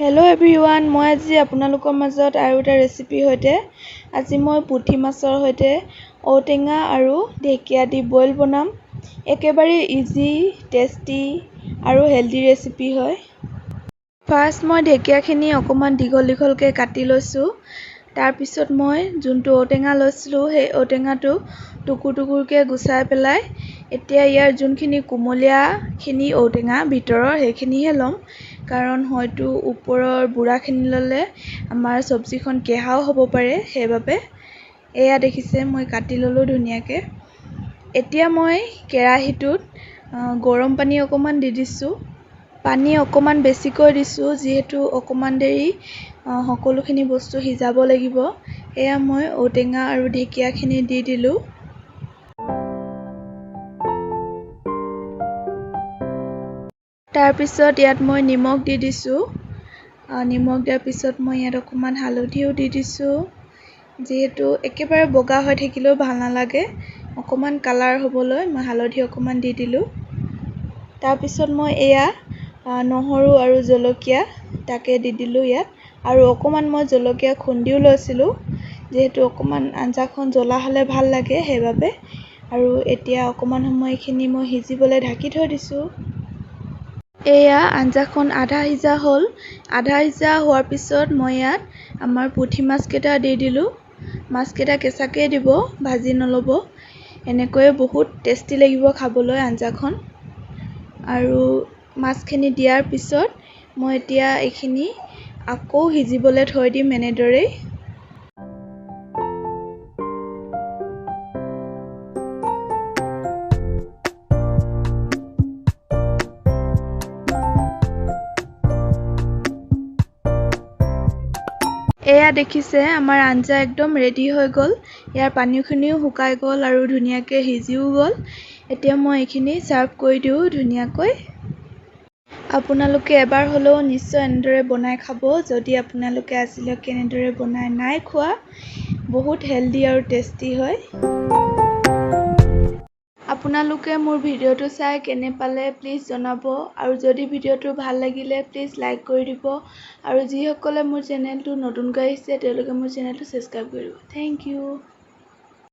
Hello' everyone, মই আজি আপোনালোকৰ মাজত আৰু এটা ৰেচিপিৰ সৈতে। আজি মই পুঠি মাছৰ সৈতে ঔটেঙা আৰু ঢেকীয়া দি বইল বনাম। একেবাৰে ইজি, টেষ্টি আৰু হেল্ডি ৰেচিপি হয়। ফাৰ্ষ্ট মই ঢেকীয়াখিনি অকণমান দীঘল দীঘলকৈ কাটি লৈছোঁ। তাৰপিছত মই যোনটো ঔটেঙা লৈছিলোঁ, সেই ঔটেঙাটো টুকুৰ টুকুৰকৈ গুচাই পেলাই এতিয়া ইয়াৰ যোনখিনি কুমলীয়াখিনি ঔটেঙা ভিতৰৰ, সেইখিনিহে ল'ম, কাৰণ হয়তো ওপৰৰ বুঢ়াখিনি ল'লে আমাৰ চব্জিখন কেঁহাও হ'ব পাৰে। সেইবাবে এয়া দেখিছে, মই কাটি ল'লোঁ ধুনীয়াকৈ। এতিয়া মই কেৰাহীটোত গৰম পানী অকণমান দি দিছোঁ। পানী অকণমান বেছিকৈ দিছোঁ, যিহেতু অকণমান দেৰি সকলোখিনি বস্তু সিজাব লাগিব। এয়া মই ঔটেঙা আৰু ঢেকীয়াখিনি দি দিলোঁ। তাৰপিছত ইয়াত মই নিমখ দি দিছোঁ। নিমখ দিয়াৰ পিছত মই ইয়াত অকণমান হালধিও দি দিছোঁ, যিহেতু একেবাৰে বগা হৈ থাকিলেও ভাল নালাগে। অকণমান কালাৰ হ'বলৈ মই হালধি অকণমান দি দিলোঁ। তাৰপিছত মই এয়া নহৰু আৰু জলকীয়া তাকে দি দিলোঁ ইয়াত। আৰু অকণমান মই জলকীয়া খুন্দিও লৈছিলোঁ, যিহেতু অকণমান আঞ্জাখন জ্বলা হ'লে ভাল লাগে, সেইবাবে। আৰু এতিয়া অকণমান সময় এইখিনি মই সিজিবলৈ ঢাকি থৈ দিছোঁ। এয়া আঞ্জাখন আধা সিজা হ'ল। আধা সিজা হোৱাৰ পিছত মই ইয়াত আমাৰ পুঠি মাছকেইটা দি দিলোঁ। মাছকেইটা কেঁচাকেই দিব, ভাজি নল'ব। এনেকৈয়ে বহুত টেষ্টি লাগিব খাবলৈ আঞ্জাখন। আৰু মাছখিনি দিয়াৰ পিছত মই এতিয়া এইখিনি আকৌ সিজিবলৈ থৈ দিম এনেদৰেই। এয়া দেখিছে, আমাৰ আঞ্জা একদম ৰেডি হৈ গ'ল। ইয়াৰ পানীখিনিও শুকাই গ'ল আৰু ধুনীয়াকৈ সিজিও গ'ল। এতিয়া মই এইখিনি ছাৰ্ভ কৰি দিওঁ ধুনীয়াকৈ। আপোনালোকে এবাৰ হ'লেও নিশ্চয় এনেদৰে বনাই খাব, যদি আপোনালোকে আজিলৈকে এনেদৰে বনাই নাই খোৱা। বহুত হেল্ডি আৰু টেষ্টি হয়। আপোনালোকে মোৰ ভিডিঅ'টো চাই কেনে পালে প্লিজ জনাব, আৰু যদি ভিডিঅ'টো ভাল লাগিলে প্লিজ লাইক কৰি দিব, আৰু যিসকলে মোৰ চেনেলটো নতুনকৈ আহিছে, তেওঁলোকে মোৰ চেনেলটো ছাবস্ক্ৰাইব কৰি দিব। Thank U.